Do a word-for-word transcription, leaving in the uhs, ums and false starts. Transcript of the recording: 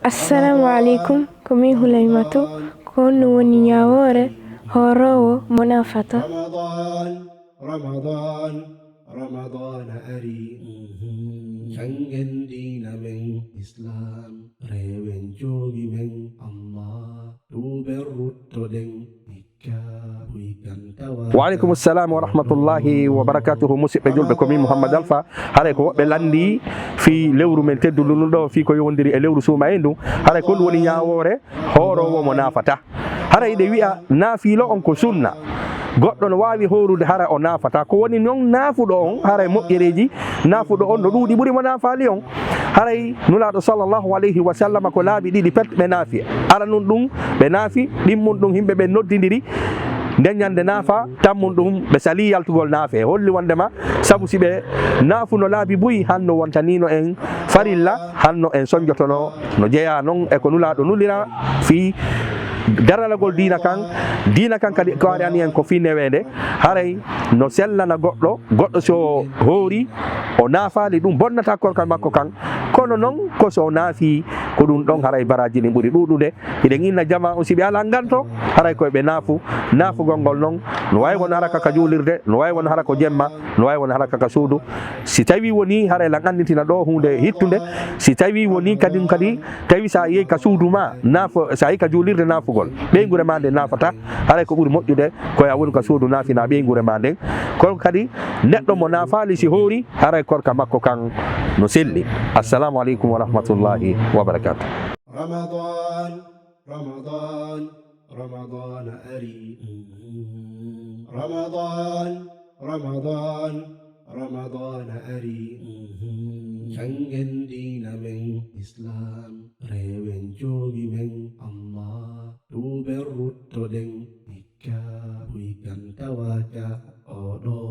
Assalamu aleykum, ko min Hulaymatu. Ko honno woni ñaawoore hooroowo mo naafata? Ramadan, Ramadan, Ramadan ari. Janngen diina men Islam, rewen joomi men Allah. Tuuben ruttoɗen hikka buy kan tawa. Wa aleykum salam wa rahmatullahi wa barakatuhu. Musidɓe julɓe, ko min Mouhammad Alpha. Haray ko woɓɓe lanndi fii lewru men teddundu ndun ɗoo, fii ko yowondiri e lewru suumayee ndun. Haray ko honɗun woni ñaawoore hooroowo mo naafata? Haray hiɗen wi'a naafiilo on ko sunna. Goɗɗo no waawi hoorude hara o naafataa. Ko woni non naafuɗo on, haray moƴƴereeji naafuɗo on no ɗuuɗi ɓuri mo naafaali on. Haray Nulaaɗo sallallahu alayhi wa sallam ko laabi ɗiɗi pet ɓe naafi. Aranun ɗun ɓe naafi, ɗimmun ɗun yimɓe ɓen noddindiri. Nden ñannde naafa, tammun ɗun ɓe salii yaltugol naafe. Holli wonndema sabu si ɓe naafuno laabi buy, hanno wontaniino en farilla, hanno en sonjotono no jeyaa non e ko Nulaaɗo nulira fii daralagol diina kan. Diina kan kadi ko ari ani en ko fii neweende. Haray no sellana goɗɗo, goɗɗo si o hoorii, o naafaali, ɗun bonnataa korkal makko kan. Kono non ko si o naafii, ko ɗun ɗon haray baraaji ɗin ɓuri ɗuuɗude. Hiɗen inna jamaa on, si ɓe alaa nganto, haray ko e ɓe naafu. Naafugol ngol non, no waawi won hara ka ka juulirde, no waawi won hara ko jemma, no waawi won hara ka ka suudu. Si tawii wonii, haray lan annditina ɗoo huunde hittunde. Si tawii wonii kadin kadi, tawi si a yehi ka suudu maa, naafo, si a yehi ka juulirde naafugol, ɓeynguure maa nden naafataa, haray ko ɓuri moƴƴude ko yo a wonu ka suudu naafinaa ɓeynguure maa nden. Kono kadi, neɗɗo mo naafaali si hoorii, haray korka makko kan no selli. Assalamu aleykum wa rahmatullahi wa barakatuh. Ramadan, Ramadan, Ramadan ari. Ramadan, Ramadan, Ramadan ari. Janngen diina men Islam, rewen joomi men Allah. Tuuben ruttoɗen hikka buy kan tawaaka. Oo ɗoo